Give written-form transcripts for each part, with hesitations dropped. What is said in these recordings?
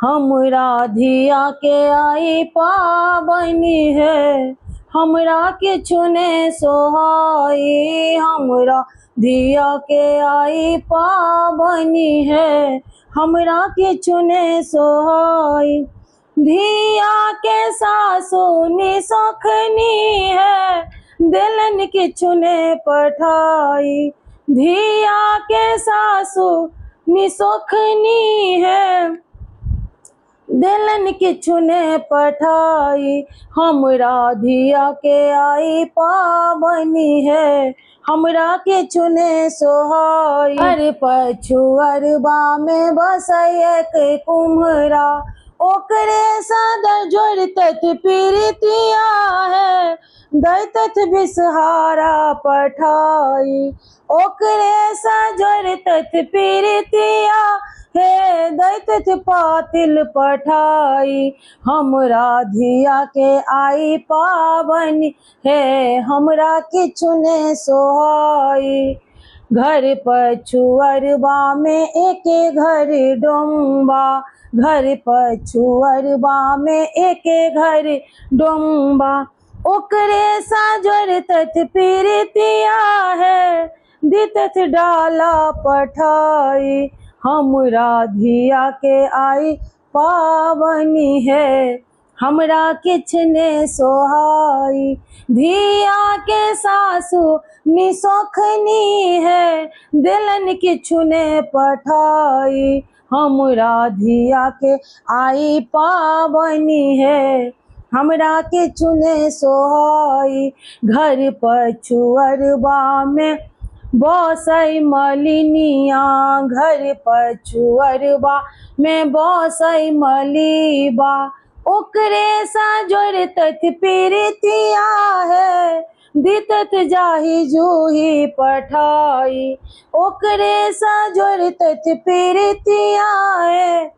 हमरा धिया के आई पाबनि हे, हमरा किछु ने सोहाई। हमरा धिया के आई पाबनि हे, हमरा किछु ने सोहाई। धिया के सासु निसखनी है, देलनि किछु ने पठाई। धिया के सासु निसखनी है, देलनि किछु ने पठाई। हमरा धिया के आई पाबनि हे, हमरा किछु ने सोहाई। घर पछुअरबा में बसै एक कुम्हरा, ओकरे सदर जोड़तथ पीरितिया है, दैतथ बिसहारा पठाई। ओकरे सँ जोड़तथ पीरितिया हे, दैतथ पातिल पठाई। हमरा धिया के आई पाबनि हे, हमरा किछु ने सोहाई। घर पछुअरबा में एके घर डोम्बा, घर पछुअरबा में एके घर डोम्बा, ओकरे सँ जोड़तथ पीरितिया है, दितथ डाला पठाई। हमरा धिया के आई पाबनि हे, हमरा किछु ने सोहाई। धिया के सासु निसोखनी है, देलनि किछु ने पठाई। हमरा धिया के आई पाबनि हे, हमरा किछु ने सोहाई। घर पछुअरबा में बसै मलिनिया, घर पछुअरबा में बसै मलिबा, ओकरे सँ जोड़तथ पीरितिया है, दितथ जाहि जूही पठाई। ओकरे सँ जोड़तथ पीरितिया है,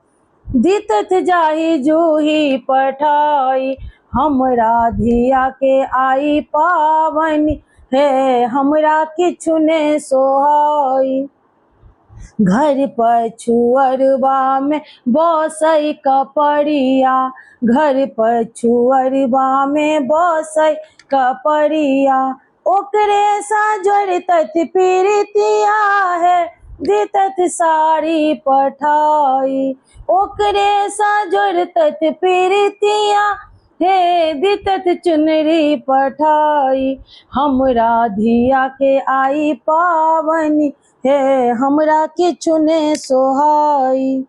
दितथ जाहि जूही पठाई। हमरा धिया के आई पाबनि हे, हमरा किछु ने सोहाई। घर पछुअरबा में बसै कपड़िया, घर पछुअरबा में बसै कपड़िया, ओकरे सँ जोड़तथ पीरितिया है, दितथ साड़ी पठाई। ओकरे सँ जोड़तथ पीरितिया हे, दितथ चुनरी पठाई। हमरा धिया के आई पाबनि हे, हमरा किछु ने सोहाई।